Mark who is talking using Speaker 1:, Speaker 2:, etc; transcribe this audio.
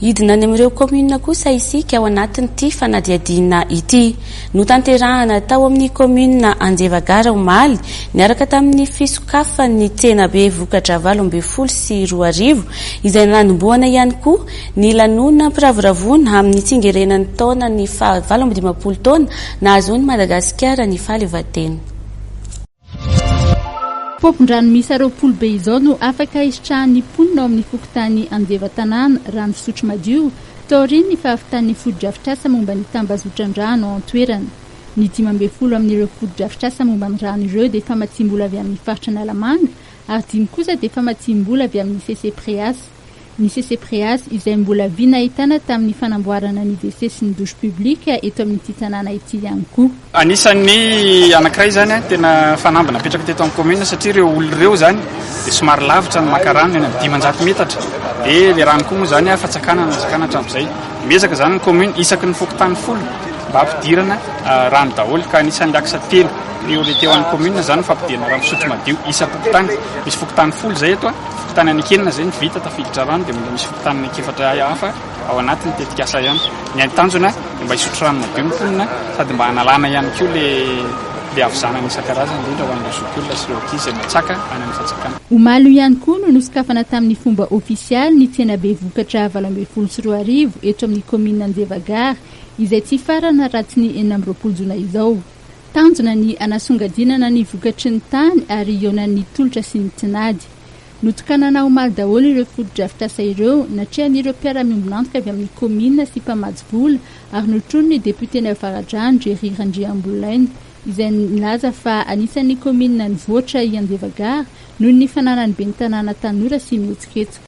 Speaker 1: Hidina any amin'ireo kaominina kosa isika ao anatin'ity fanadihadiana ity. Notanterahana tao amin'ny kaominina Anjeva Gara omaly, niaraka tamin'ny fisokafan'ny tsenabe vokatra 2018, izay nanombohana ihany koa ny lanonam-piravoravoana amin'ny tsingerenan'ny taonan'ny faha 58 taona nahazoan'i Madagasikara ny fahaleovantena.
Speaker 2: Paompin-drano miisa 20 be izao no afaka hisitrahan'ny mponina ao amin'ny fokontany Anjeva Tanàna rano fisotro madio taorian'ny fahavitan'ny fotodrafitrasa momba ny tambazotran-drano ao an-toerana. Ny 15 amin'ireo fotodrafitrasa momba ny rano ireo dia famatsiam-bola avy amin'ny faritra Analamanga ary dimy kosa dia famatsiam-bola avy amin'ny CCPREAS. Ny CCPREAS izay mbola vy nahitana tamin'ny fanamboarana ny WC sy ny douche publique eto amin'ity tanàna ity ihany koa.
Speaker 3: Anisan'ny anankiray izany tena fanamby napetraka teto amin'ny commune satria ireo olona ireo izany dia somary lavitra ny maka rano eny amin'ny 500 metatra dia ilay rano koa moa izany fatsakana nantsakana hatramin'izay. Miezaka izany ny commune isaky ny fokontany folo mba hampidirana rano daholo ka anisan'ny axe telo priorité ho an'ny commune izany ny fampidirana rano fisotro madio isam-pokontany. Misy fokontany folo izay eto. Fokontany anankenina izay no vita tafiditra rano dia mbola misy fokontany anankiefatra hafa ao anatin'ny tetikasa ihany. Ny tanjona dia mba hisotro rano madio ny mponina sady mba hanalana ihany koa ilay ilay havizanana isan-karazany indrindra ho an'ireo zokiolona sy ireo ankizy izay matsaka any amin'ny fatsakana.
Speaker 2: Omaly ihany koa no nosokafana tamin'ny fomba ofisialy ny tsenabe vokatra 2018 eto amin'ny kaominina Anjeva Gare izay tsy hifarana raha tsy ny 26 jona izao. Tanjona ny hanasongadinana ny vokatry ny tany ary hihaonan'ny tolotra sy ny tinady. Notokanana omaly daholo ireo fotodrafitrasa ireo, natrehan'ireo mpiara-miombon'antoka avy amin'ny kaominina sy mpamatsy vola ary notronin'ny depioten'i Avaradrano, Jerry Randriambololaina, izay nilaza fa anisan'ny kaominina nivoatra i Anjeva Gara noho ny fananany ben'ny tanàna tanora sy mihetsiketsika.